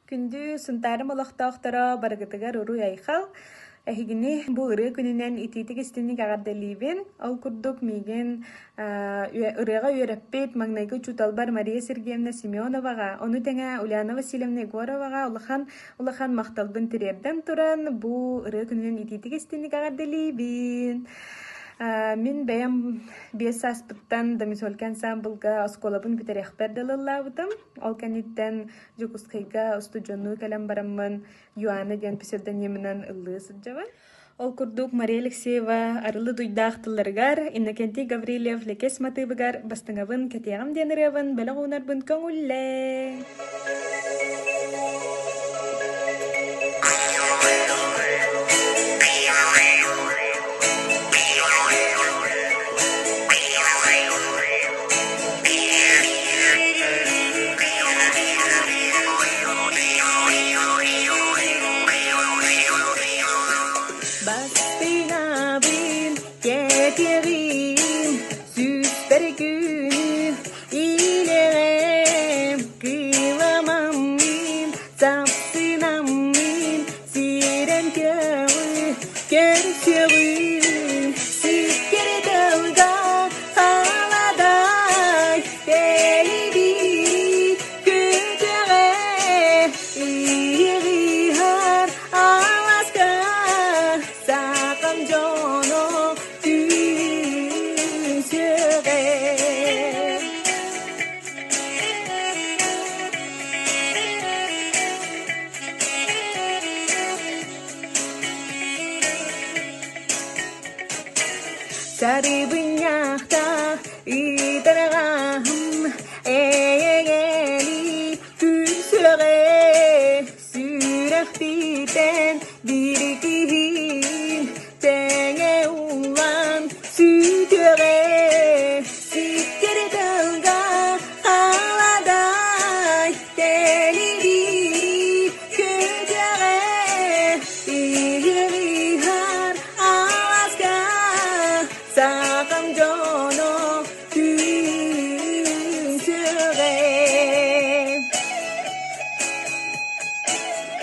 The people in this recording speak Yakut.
Күндү Сунтаарым олохтоохторо барыгытыгар уруй-айхал! Эһигини бу ырыа күнүнэн итиитик-истиҥник эҕэрдэлиибин. Ол курдук миигин ырыаҕа үөрэппит маҥнайгы учууталбар Мария Сергеевна Семеноваҕа, ону тэҥэ Ульяна Васильевна Егороваҕа улахан улахан махталбын тириэрдэн туран бу ырыа күнүнэн итиитик-истиҥник эҕэрдэлиибин. Мин бэйэм 5 сааспыттан Домисолька ансаамбылга оскуолабын бүтэриэхпэр дылы ыллаабытым. Ол кэнниттэн Дьокуускайга устудьуоннуу кэлэн бараммын Юана диэн псевдонимынан ыллыы сылдьабын. Ол курдук Мария Алексеева арылы дуйдаах тылларыгар, Иннокентий Гаврильев Лэкэс матыыбыгар «Бастыҥабын кэтиэҕим» диэн ырыабын бэлэх уунарбын көҥүллээ. Бастыҥабын кэтиэҕим, сүүспэр күнү илэҕэм, кыламаммын, сапсынаммын, сирэн көҕү көрсүөҕүм, сиккэр тылга халадай, тэйбит күтүөҕэ, иһиҕиһар аласка сахам дьоно түмсүөҕэ. Сарыбынньахта ыытарҕаһым эйэҥэли күн-сүрэҕэ сүрэхпиттэн биир киһим тэҥэ уллан сүтүөҕэ сиккэр тылга халадай тэлибири көтөҕө иһириһар аласка сахам дьон.